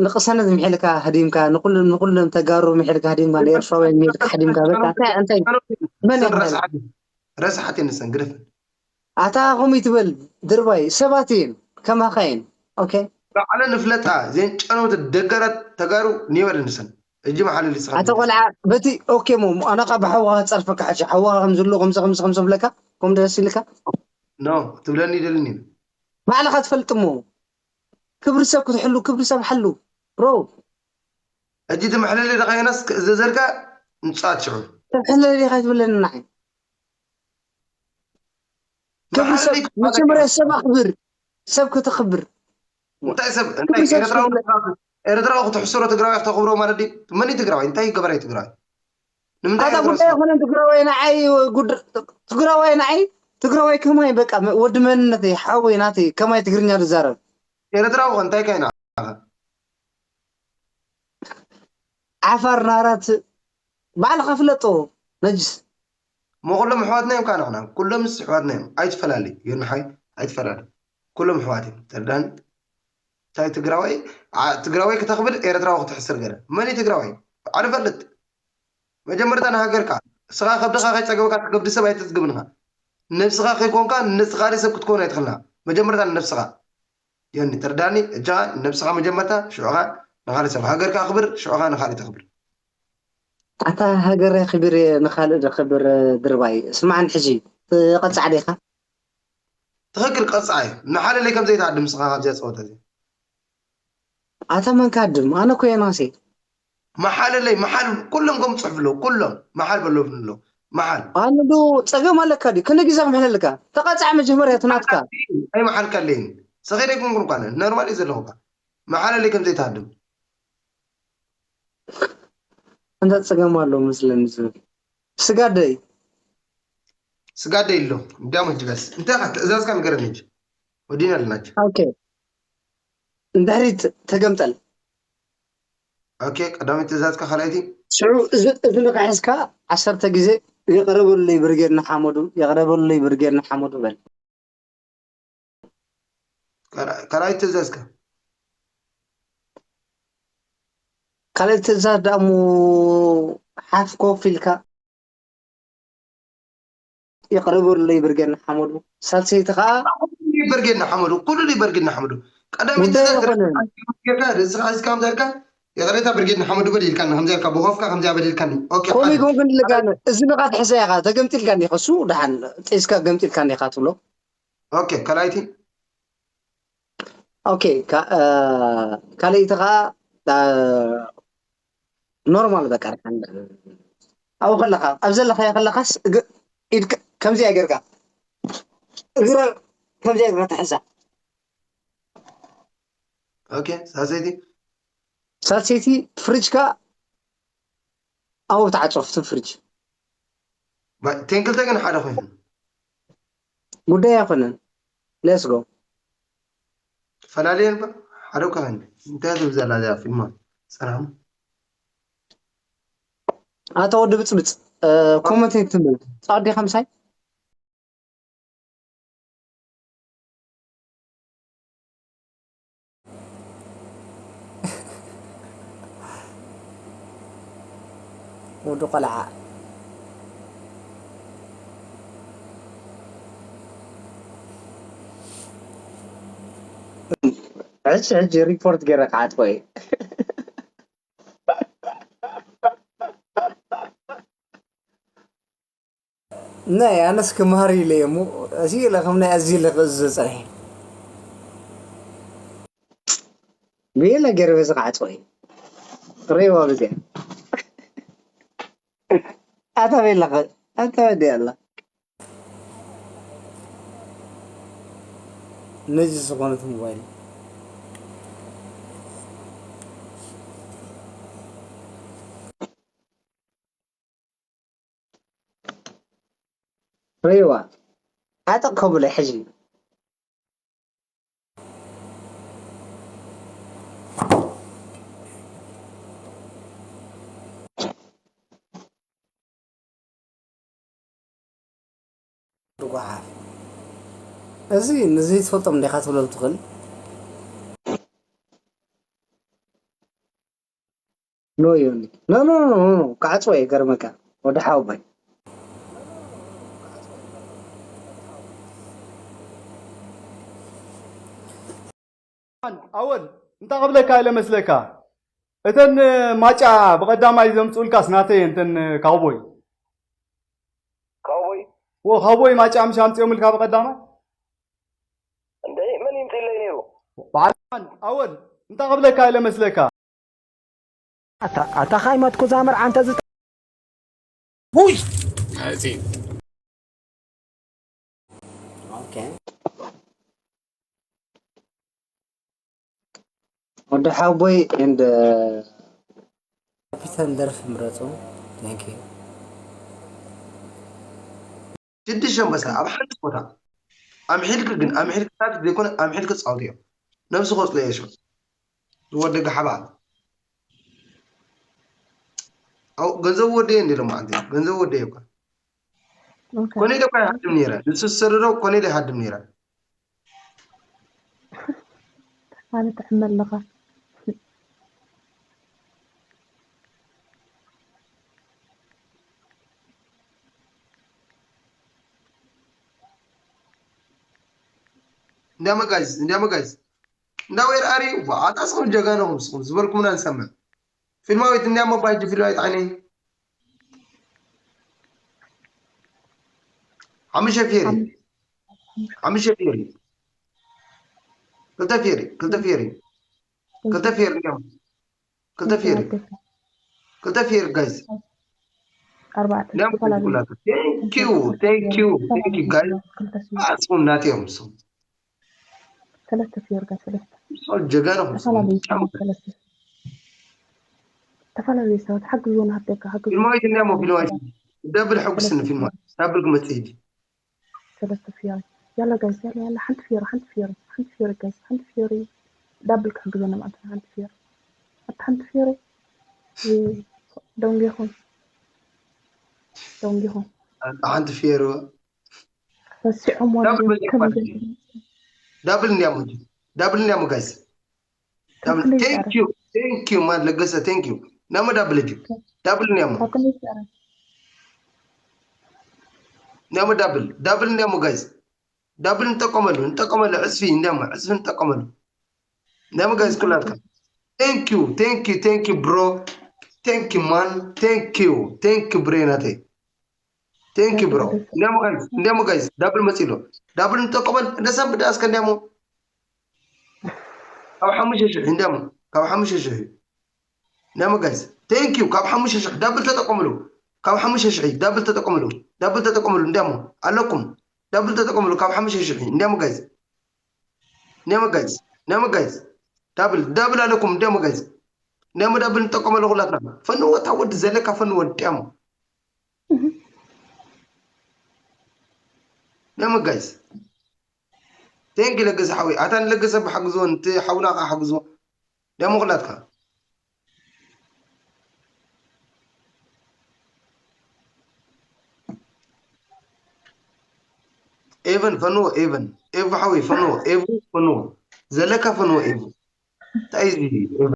ንቅሰነት ምሒልካ ሃዲምካ፣ ንኩሉ ንኩሎም ተጋሩ ምሒልካ ሃዲምካ፣ ንኤርትራውያን ምሒልካ ሃዲምካ፣ በቃ እንታይ እንታይ መን እሰን ይኽእል? ረሳሓት ረሳሓት ንሰን ግደፈን። ኣታ ከምኡ ይትበል ድርባይ፣ ሰባት እየን ከማኻ እየን። ኦኬ። ባዕለን ንፍለጣ ዘን ጨነውቲ ደጋራት ተጋሩ ንይበል ንሰን። እጂ መሓለሊ ስኻ ኣታ ቆልዓ በቲ ኦኬ ሞ ኣነ ካብ ሓዋኻ ጸርፈካ ሓጂ ሓዋኻ ከም ዝሉ ከምዚ ከምዚ ከምዚ ብለካ ከም ደስ ኢልካ ኖ ትብለኒ ይደልኒ። ባዕልኻ ትፈልጥ እሞ ክብሪ ሰብ ክትሕሉ ክብሪ ሰብ ሓሉ ብሮ። ሕጂ እቲ መሕለሊ ደኸይናስ ክእዘዘልካ ንጻት ሽዑ። ተሕለሊ ዲኻ ትብለኒ ንዓይ? ክብሪ ሰብ መጀመርያ ሰብ ኣኽብር፣ ሰብ ከተኽብር። እንታይ ሰብ እንታይ ኤርትራዊ ኤርትራዊ ክትሕስሮ ትግራዊ ክተኽብሮ ማለት ድዩ? መን እዩ ትግራዊ? እንታይ ገበረ ትግራዊ? ንምንታይ ኣታ ጉዳይ ኣይኮነን ትግራዋይ ንዓይ ትግራዋይ ንዓይ ትግራዋይ ከማይ በቃ ወዲ መንነተይ ሓወይ ናተይ ከማይ ትግርኛ ዝዛረብ ኤርትራዊ እንታይ ከይና ዓፋር ናራት ባዕልኻ ፍለጦ ነጅስ። ሞ ኩሎም ኣሕዋትና እዮም ካንሕና ኩሎምስ ኣሕዋትና እዮም ኣይትፈላለዩ ዮናሓይ ኣይትፈላለዩ ኩሎም ኣሕዋት እዮም ተርዳን እንታይ ትግራዋይ ትግራዋይ ክተኽብል ኤርትራዊ ክትሕስር ገለ መን እዩ ትግራዋይ ባዕሉ ፈልጥ መጀመርታ ንሃገርካ እስኻ ከብድኻ ከይፀገበካ ከብዲ ሰብ ኣይተፅግብንኻ ነብስኻ ከይኮንካ ንኻሊእ ሰብ ክትኮን ኣይትኽልና መጀመርታ ንነብስኻ ዮኒ ተርዳኒ እጃኻ ነብስኻ መጀመርታ ሽዑኻ ንኻሊእ ሰብ ሃገርካ ኣኽብር ሽዑኻ ንኻሊእ ተኽብር ኣታ ሃገር ክብር ንኻልእ ዘኽብር ድርባይ ስማዕን ሕጂ ትቐጻዕ ዲኻ ትኽክል ቀጻዕ እዩ ንሓለለይ ከም ዘይትሃድም ንስኻ ካብዚኣ ፀወታ እዚኣ ኣታ መን ክሃድም ኣነ እኮ እየ ናሴ መሓለለይ መሓል ኩሎም ከም ፅሑፍ ኣለዉ ኩሎም መሓል በለብን ኣለዉ መሓል ኣነ ዶ ፀገም ኣለካ ድዩ ክንደ ግዜ ክምሕለልካ ተቐፃዕ መጀመርያ እቲ ናትካ ኣይመሓልካለይን ሰኸይደ ይኩንኩን ኳነ ኖርማል እዩ ዘለኹ መሓለለይ ከም ዘይትሃድም እንታይ ፀገም ኣሎ መስለኒ ዝብል ስጋደይ ስጋደይ ኣሎ እንዲያም ሕጂ በስ እንታይ ኢኻ ትእዛዝካ ንገረኒ ሕጂ ወዲና ኣለና ሕጂ ኦኬ ንድሕሪት ተገምጠል ኦኬ ቀዳመይቲ ትእዛዝካ ካልኣይቲ ሽዑ እዚ እዚ ንኽሕዝካ ዓሰርተ ግዜ ይቕረ በሉለይ ብርጌድ ንሓመዱ ይቕረ በሉለይ ብርጌድ ንሓመዱ በል ካልኣይ ትእዛዝካ ካልኣይ ትእዛዝ ደኣ እሞ ሓፍ ኮፍ ኢልካ ይቕረ በሉለይ ብርጌድ ንሓመዱ ሳልሰይቲ ከዓ ብርጌድ ንሓመዱ ኩሉ በርጌድ ንሓመዱ ቀዳመይቲ ትእዛዝ ርእስኻ ሒዝካ ከምዛ ኢልካ ይቕሬታ ብርጌድ ንሓመዱ በል ኢልካኒ ከምዚ ኢልካ ብኾፍካ ከምዚ በል ኢልካኒ ኦኬ ከምኡ ይኮንክን ኢልካኒ እዚ ንኻ ትሕሰ ኢኻ ተገምጢልካኒ ኢኻ እሱ ደሓን ጢስካ ገምጢልካኒ ኢኻ ትብሎ ኦኬ ካልኣይቲ ኦኬ ካልኣይቲ ከዓ ኖርማል በቃ ኣብኡ ከለኻ ኣብ ዘለኻዮ ከለኻስ ኢድካ ከምዚኣ ጌርካ እግረ ከምዚኣ ጌርካ ትሕዛ ኦኬ ሳልሰይቲ ሳልሰይቲ ፍሪጅካ ኣብኡ ትዓፅዎ ፍቲ ፍሪጅ ቴን ክልተ ግን ሓደ ኮይኑ ጉዳይ ኣይኮነን let's go ፈላልየን ባ ሓደ እኮ ኸን እንታይ ትብል ዘላ እዚኣ ፊልማ ሰላም ኣታ ወዲ ብፅብፅ ኮመንት ትብል ፃወት ዲኻ ምሳይ ወዲ ቆልዓ ሕጂ ሕጂ ሪፖርት ገይረ ክዓጥቆ እየ ናይ ኣነስ ክመሃር ኢለ እየ እሞ እዚ ኢለ ከም ናይ ኣዚ ኢለ ክእዝዞ ፀኒሐ ብየለ ገይረ በዚ ክዓፅቆ እዩ ሬዋ ብዚኣ ኣታ ቤላ ኣታ ወዲ ኣላ ነዚ ዝኾነት ሞባይል ሬዋ ዓጠቕ ከብሎ ሕጂ ጓሓፍ እዚ ንዘይትፈልጦም እንዲኻ ትብሎም ትኽእል No, Yoni. No, no, no, no, no. ክዓጽዎ እየ፣ ገርመካ። ወዲ ሓውቦይ። ኣወል፣ እንታይ ክብለካ ኢለ መስለካ? እተን ማጫ ብቐዳማይ ዘምጽኡልካስ ናተይ እየን፣ እተን ካውቦይ። ካውቦይ? ወ፣ ካውቦይ ማጫ ምሽ ኣምጺኦምልካ ብቐዳማይ? እንደ መን ይምጽእለይ ነይሩ? በዓል ኣወል፣ እንታይ ክብለካ ኢለ መስለካ? ኣታ፣ ኣታ ኻይመትኩ ዛምር ዓንተ ዝጠ-፣ ውይ! ማለት እዩ። ኦኬ። ወዲ ሓውቦይ and ካፒታን ደርፊ ምረጹ። Thank you። ሽዱሽተ ኣንበሳ ኣብ ሓንቲ ቦታ ኣምሒልክ፣ ግን ኣምሒልክ ታሪክ ዘይኮነ ኣምሒልክ ጻውት እዮም። ነብሲ ቆጽሎ እየ ሽዑ ዝወደ ጋሓባ። ኣው ገንዘብ ወደየ እንዲ ሎማዓንቲ ገንዘብ ወደየ እኳ። ኦኬ። ኮነ ኢለ እኳ ይሃድም ነይረ። ንሱ ዝሰርሮ ኮነ ኢለ ይሃድም ነይረ። ኣነ ትሕመ ኣለኻ። እንዲያመ ጋይዝ፣ እንዲያመ ጋይዝ። እንዳ ዌር ኣር ዩ? ኣታ ስኹም ጀጋነኹም ስኹም ዝበልኩምና ንሰምዕ። ፊልማዊት እንዲያመ ባይጂ ፊልማዊት ዓይነይ። ሓሙሽተ ፌሪ። ሓሙሽተ ፌሪ። ክልተ ፌሪ፣ ክልተ ፌሪ። ክልተ ፌሪ እንዲያመ። ክልተ ፌሪ። ክልተ ፌሪ ጋይዝ። ኣርባዕተ እንዲያመ ዝተፈላለዩ። Thank you, thank you, thank you guys። ክልተ ፌሪ። ኣጽም ናትዮም ስኹም። ሰለስተ ፊዮርጋ ሰለስተ። ሰው ጀጋና ኹም ዝተፈላለዩ ጫማ። ሰለስተ። ዝተፈላለዩ ሰባት ሓግዙና፣ ሃደጋ ሓግዙ። ፊልማዊት እንዲያሞ ፊልማዊት። ደብል ሕጉስኒ ፊልማዊት። ዳብል ክመጽእ ይዲ። ሰለስተ ፊዮሪ። ያላ ጋይስ፣ ያላ፣ ያላ፣ ሓንቲ ፊዮሪ፣ ሓንቲ ፊዮሪ፣ ሓንቲ ፊዮሪ ጋይስ፣ ሓንቲ ፊዮሪ። ዳብል ክሕግዘና ማለት ነው፣ ሓንቲ ፊዮሪ። ኣታ ሓንቲ ፊዮሪ። እ፣ ደንጊኹም። ደንጊኹም። ሓንቲ ፊዮሪ። ረሲዖም ዳብል ወዲኦም መጀመር። ከም ዳብል እንዲያሞ፣ ዳብል እንዲያሞ ጋይስ። ዳብል፣ ካልኩሌተር። Thank you፣ thank you ማን ለገሰ፣ thank you። ናሞ ዳብል እዩ። ዳብል እንዲያሞ። ካልኩሌተር። ናሞ ዳብል፣ ዳብል እንዲያሞ ጋይስ። ዳብል እንጠቀመሉ፣ እንጠቀመሉ ዕጽፊ እንዲያሞ፣ ዕጽፊ እንጠቀመሉ። ናሞ ጋይስ ኩላትካ። Thank you፣ thank you፣ thank you bro። Thank you ማን፣ thank you፣ thank you ብሬናተይ። Thank you bro። እንዲያሞ ጋይስ፣ እንዲያሞ ጋይስ፣ ዳብል መጺሎ። ዳብል እንጠቀመል፣ እንደሰም ብዳ እስከ እንዲያሞ። ካብ ሓሙሽተ ሽሕ እንዲያሞ፣ ካብ ሓሙሽተ ሽሕ። እንዲያሞ ጋይስ፣ thank you፣ ካብ ሓሙሽተ ሽሕ ዳብል ተጠቀምሉ። ካብ ሓሙሽተ ሽሕ ዳብል ተጠቀምሉ። ዳብል ተጠቀምሉ፣ እንዲያሞ ኣለኩም። ዳብል ተጠቀምሉ፣ ካብ ሓሙሽተ ሽሕ እንዲያሞ ጋይስ። እንዲያሞ ጋይስ፣ እንዲያሞ ጋይስ። ዳብል፣ ዳብል ኣለኩም፣ እንዲያሞ ጋይስ። እንዲያሞ ዳብል እንጠቀመሉ ኩላትና። ፈንዎ፣ እታ ወዲ ዘለካ ፈንዎ፣ እንዲያሞ። ደም ጋይስ። Thank you ለገሰ ሓወይ። ኣታ ንለገሰ ብሓግዞ፣ ንቲ ሓውና ከኣ ሓግዞ። ደም ኩላትካ። ኤቨን ፈንዎ፣ ኤቨን። ኤቭ ሓወይ ፈንዎ፣ ኤቭ ፈንዎ። ዘለካ ፈንዎ ኤቭ። እንታይ እዚ?